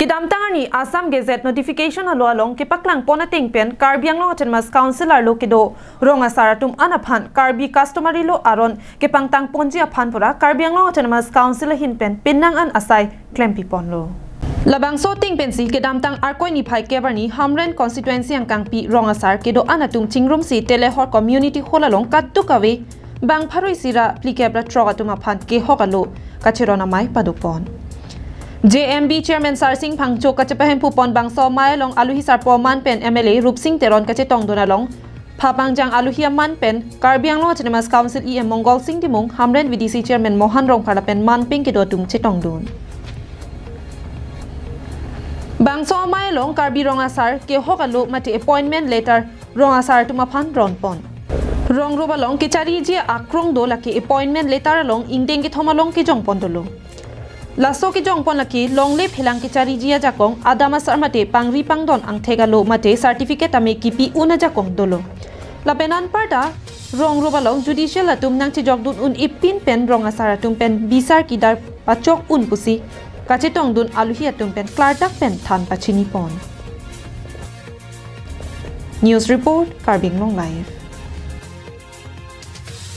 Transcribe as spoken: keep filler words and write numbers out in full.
Kedamtang arni Assam Gazette notification alo along kepaklang pon ateng pen Karbi Anglong Autonomous Council arlo kedo rong asar atum an aphan Karbi customary law aron kepangtang ponji aphan pura Karbi Anglong Autonomous Council ahin pen penang an asai klempi ponlo. Labangso ateng pensi kedamtang Arkoi niphai kep arni Hamren constituency angkangpi rong asar kedo an atum chingrumsi Telehor Community Hall along kaduk kave bang pharo isi ra phlikep ra throk atum aphan kehok alo kacheron amei pado pon. J M B Chairman Sarsing Phangcho kachepahemphu pon bangso amei along aluhi sarpo aman pen M L A Rupsing Teron kachetongdun along phapangjang aluhi aman pen Karbi Anglong Autonomous Council E M Mongol Sing Timung, Hamren V D C Chairman Mohan Rongphar lapen manpeng kedo atum chetongdun. Bangso amei along Karbi rong asar kehok alo mate appointment letter rong asar atum aphan ron pon. Rong rup along kechariji akrong do, lake appointment letter along ingdeng kethom along kejong pon dolo. Laso kejong pon lake longle phelang kechariji ajakong, adam asar mate pangri pangdon angthek alo mate certificate tame kipi un ajakong dolo. Lapen anparta rong rup along judicial atum nangchejokdun un-e pin pen rong asar atum pen bisar kidar pachok un pusi kachetongdun aluhi atum pen klardak pen than pachini pon. News report, Karbi Anglong Live.